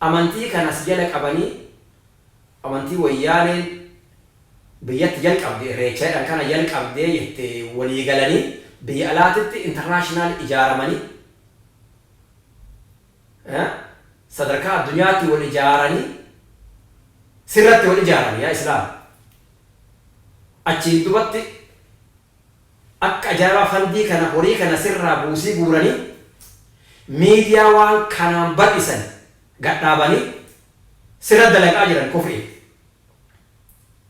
Amantii kana si jala qabanii, amantii Wayyaaneen biyyatti jalqabde, Irreecha jedhan kana jalqabdee jette walii galanii biyya alaatitti international ijaaramanii, sadarkaa addunyaatti wal ijaaranii, sirratti wal ijaaranii, yaa Islaam, achiin dubatti akka ajaa'ibaa fandii kana, horii kana sirraa buusii guuranii, miidiyaa waan kanaan bal'isan gadhaabanii sirra dalagaa jiran. Kufrii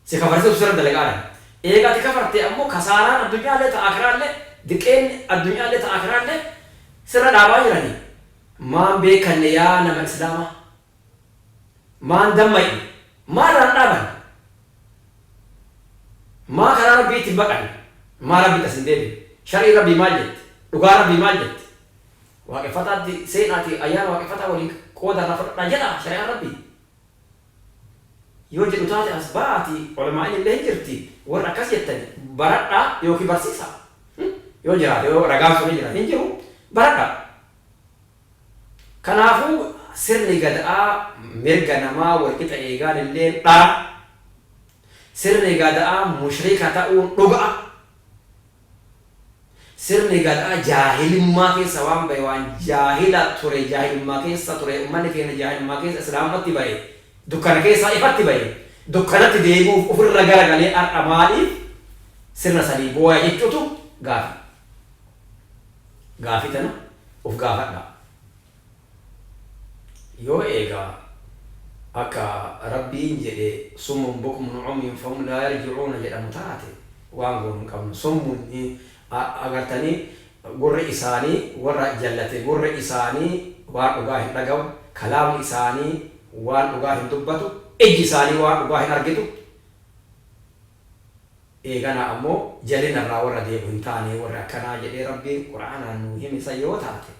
si kafarsiisuuf sirra dalagaa jiran. Eega ati kafarte ammoo kasaaraan addunyaallee ta'a akiraallee, diqeen addunyaallee ta'a akiraallee sirra dhaabaa jiranii. Maan beekanne, yaa nama Islaamaa? Maan dammaqne? Maarraan dhaaban? Maa karaa Rabbiitti hin baqanne? Maa Rabbitti as hin deebine? Shar'ii Rabbii maal jetti? Dhugaa Rabbii maal jetti? Waaqeffataatti seenaati ayyaana waaqeffataa waliin qooda irraa fudhadhaa jedha shari'aan Rabbii. Yoo jedhu taate, as ba'aati, ulamaa'in illee hin jirti, warra akkas jettani baradhaa yookiin barsiisaa. Yoo jiraate, yoo ragaan sun jiraate, hin jiru, baradhaa. Kanaafuu sirni Gada'aa mirga namaa walqixa eegaan illeen dhara. Sirni Gada'aa mushrika ta'uun dhuga'a. Sirni Gada'aa jaahilimmaa keessa waan bahe, waan jaahila ture, jaahilummaa keessa ture, ummanni keenya jaahilummaa keessa Islaamumatti bahe, dukkana keessaa ifatti bahe, dukkanatti deebi'uuf ofirra garagalee har'a maaliif sirna sanii booya jechuutu gaafi. Gaafii tana uf gaafadhaa. Yoo eega akka Rabbiin jedhe summun bukmun umyun fahum laa yarji'uuna jedhamu taate, waan goonu hin qabnu. Summun agartanii, gurri isaanii warra jallate, gurri isaanii waan dhugaa hin dhagahu, kalaamni isaanii waan dhugaa hin dubbatu, ijji isaanii waan dhugaa hin argitu. Eeganaa ammoo jalina irraa warra deebi'u hin taane warri akkanaa jedhee Rabbiin Qur'aanaan nuu hime san yoo taate,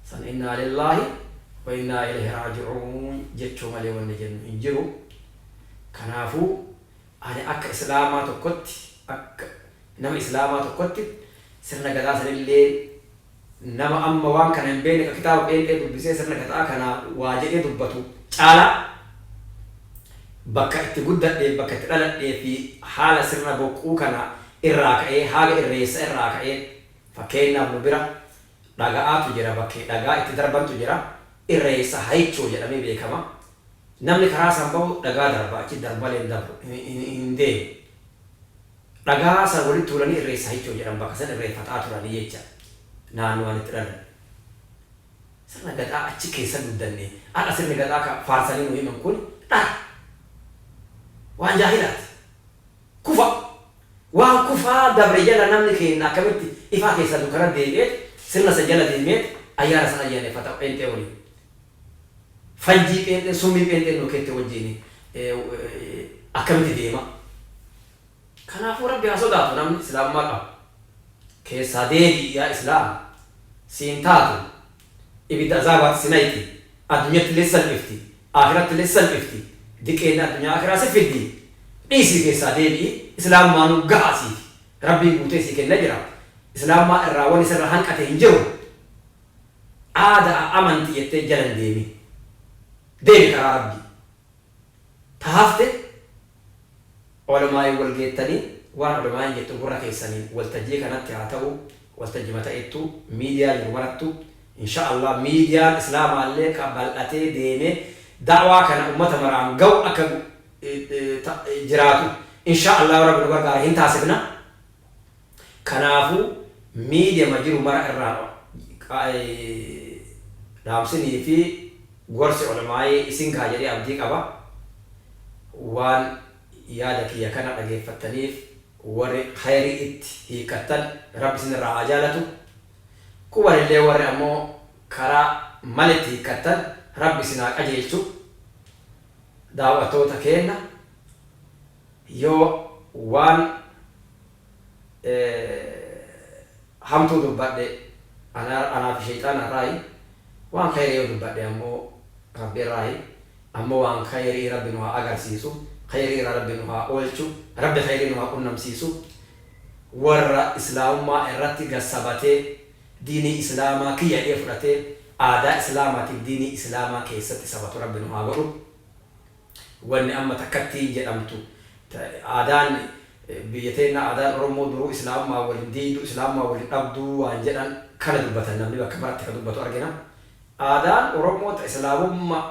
san innaa lillaahi wa innaa ilayhi raaji'uun jechuu malee wanni jennu hin jiru. Kanaafuu ani akka Islaamaa tokkotti, akka nama Islaamaa tokkotti, sirna Gadaa sanillee nama amma waan kana hin beekne ka kitaaba pheenxee dubbisee sirna Gadaa kana waa jedhee dubbatu caalaa, bakka itti guddadhee, bakka itti dhaladhee fi haala sirna boqquu kana irraa ka'ee, haala Irreessa irraa ka'ee, fakkeenyaaf nu bira dhaga'aatu jira, bakkee dhagaa itti darbantu jira, Irreessa Hayichoo jedhamee beekama. Namni karaa san bahu dhagaa darba, achi darbu malee hin dabru, hin deemu. Dhagaa san walitti tuulanii Irreessa Hayichoo jedhan, bakka san irreeffataa turanii jecha naannoo ani itti dhaladhe. Sirna Gadaa achi keessa guddanne. Har'a sirni Gadaa ka faarsanii nu himan kun dhara. Waan jaahilaati. Kufa. Waan kufaa dabre jala namni keenna akkamitti ifaa keessaa dukkana deebi'eet sirna san jala deemeet ayyaana san ayyaaneffata pheenxee waliin? Fanjii pheenxeen, summii pheenxeen nuu kette wajjiin akkamitti deema? Kanaafuu Rabbi haa sodaatu namni Islaamummaa qabu. Keessaa deebi'i, yaa Islaam. Siin taatu. Ibidda azaabaatti si nayxi. Addunyattillee si salphifti. Aakirattillee si salphifti. Diqeenna addunyaa aakiraa si fiddi. Dhiisii keessaa deebi'i. Islaamummaanuu gahaa siifi. Rabbiin guutee sii kennee jira. Islaamummaa irraa wanni sirraa hanqate hin jiru. Aada'a amanti jettee jala hin deemin. Deemi karaa Rabbii. Ta hafte Ulamaa'iin wal geettanii waan ulamaa'iin jettu gurra keessaniin waltajjii kanatti haa ta'u, waltajjima ta'ettuu, miidiyaa jiru marattuu, insha Allah miidiyaan Islaamaallee ka bal'atee deemee da'waa kana ummata maraan ga'u akka jiraatu, insha Allah yoo Rabbi nu gargaare, hin taasifna. Kanaafuu miidiyama jiru mara irraan dhaamsinii fi gorsi ulamaa'ii isin gaha jedhee abdii qaba. Waan yaada kiyya kana dhageeffattaniif, warri khayrii itti hiikkattan Rabbi isin irraa haa jaalatu. Kuwanillee warri ammoo karaa maletti hiikkattan Rabbi isin haa qajeelchu. Daaw'attoota keenna, yoo waan hamtuu dubbadhe anaa fi sheyxaana irraayi, waan khayrii yoo dubbadhe ammoo Rabbi irraayi. Ammoo waan khayrii Rabbi nu haa agarsiisu, khayrii irraa Rabbi nu haa oolchu, Rabbi khayrii nu haa qunnamsiisu. Warra Islaamummaa irratti gad sabatee, diinii Islaamaa kiyya jedhee fudhatee, aadaa Islaamaatiif diinii Islaamaa keessatti sabatu Rabbi nu haa godhu. Wanni amma takkattiin jedhamtu aadaan biyya teennaa, aadaan Oromoo duruu Islaamummaa waliin diidu, Islaamummaa waliin dhabduu waan jedhan kana dubbatan, namni bakka maratti ka dubbatu argina. Aadaan Oromoo ta Islaamummaa